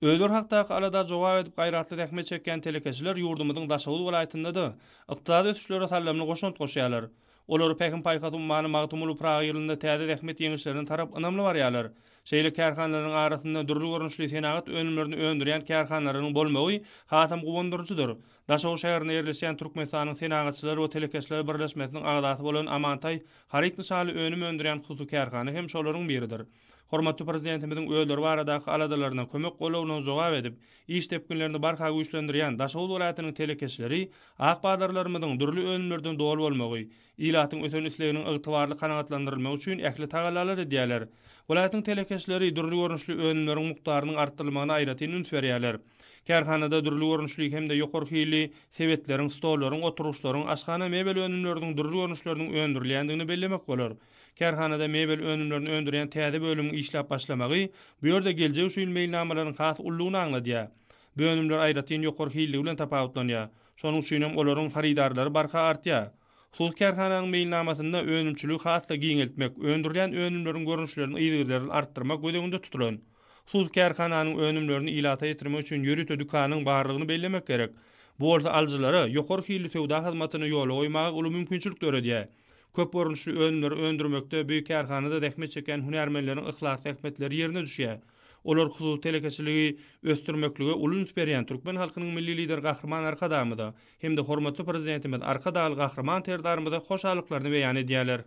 Özleri hakdaky alada jogap edip gaýratly zähmet çekýän telekeçiler ýurdumyzyň Daşoguz welaýatynda-da ykdysady ösüşlere saldamly goşant goşýarlar. Olar Pähim-paýhas ummany Magtymguly Pyragy ýylynda täze zähmet ýeňişlerine tarap ynamly barýarlar. Şeýle kärhanalaryň arasynda dürli görnüşli senagat önümlerini öndürýän kärhanalaryň bolmagy hasam guwandyryjydyr. Daşoguz şäherinde ýerleşýän Türkmenistanyň Senagatçylar we telekeçiler birleşmesiniň agzasy bolan Amantaý haryt nyşanly önüm öndürýän hususy kärhana hem şolaryň biridir. Hormatly Prezidentimiziň özleri baradaky aladalaryna, kömek-goldawyna jogap edip, iş depginlerini barha güýçlendirýän Daşoguz welaýatynyň telekeçileri ak bazarlarymyzyň dürli önümlerden doly bolmagy, ilatyň ösen isleginiň ygtybarly kanagatlandyrylmagy üçin ähli tagallalary edýärler. Welaýatyň telekeçileri dürli görnüşli önümleriň mukdarynyň artdyrylmagyna aýratyn üns berýärler. Kärhanada dürli görnüşli hem-de ýokary hilli sebetleriň, stollaryň, oturgyçlaryň, aşhana mebel önümleriniň dürli görnüşleriniň öndürilýändigini bellemek bolar. Kärhanada mebel önümlerini öndürýän täze bölümiň işläp başlamagy bu ýerde geljek üçin meýilnamalaryň has uludygyny aňladýar. Bu önümler aýratyn ýokary hilligi bilen tapawutlanýar. Şonuň üçin hem olaryň hyrydarlary barha artýar. Hususy kärhananyň meýilnamasynda önümçiligi has-da giňeltmek, öndürilýän önümleriň görnüşlerini yzygiderli artdyrmak göz öňünde tutulan. Hususy kärhananyň önümlerini ilata ýetirmek üçin ýörite dükanyň barlygyny bellemek gerek. Bu bolsa alyjylara ýokary hilli söwda hyzmatyny ýola goýmaga uly mümkinçilik döredýär. Köp görnüşli önümleri öndürmekde bu kärhanada zähmet çekýän hünärmenleriň yhlasly zähmetleri ýerine düşýär. Olar hususy telekeçiligi ösdürmeklige uly üns berýän türkmen halkynyň Milli Lideri Gahryman Arkadagymyza hem-de hormatly Prezidentimiz Arkadagly Gahryman Serdarymyza hoşallyklaryny beýan edýärler.